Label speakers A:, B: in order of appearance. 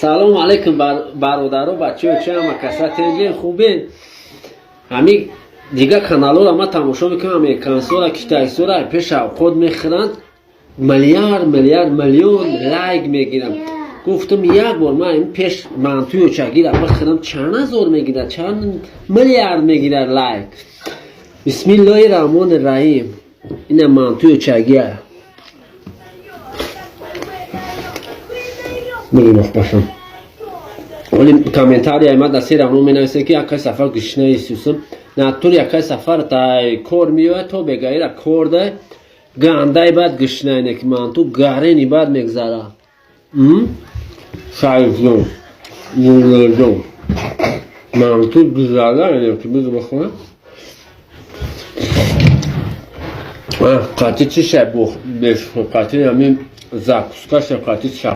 A: Салому алейкум, бародаро, бачаҳо, чи ҳама каса тенҷен, хубен? Ҳами дигар каналҳоро ма тамошо мекунам, американсора, китайсора, пеш авқот мехӯранд, миллиард, миллиард, миллион лайк мегирам. Гуфтам, як бор ман ин пеш мантую чагира бихӯрам, чанд ҳазор мегирад, чанд миллиард мегирад лайк. Бисмиллоҳи раҳмони раҳим. Ина мантую чагия. Бигирохбашам. Вале комментария ма дар се равно менависем, ки якай сафар гушна исусам. Натур якай сафар тай кор меояд, то бегаира кор да гандай бад гушна, ки манту гарени бад мегзара. Шарифҷон, Мурзаҷон, манту гузара, ки бигу бихӯрам. Қати чи шай беш, қати ҳамин закуска ша, қати ча.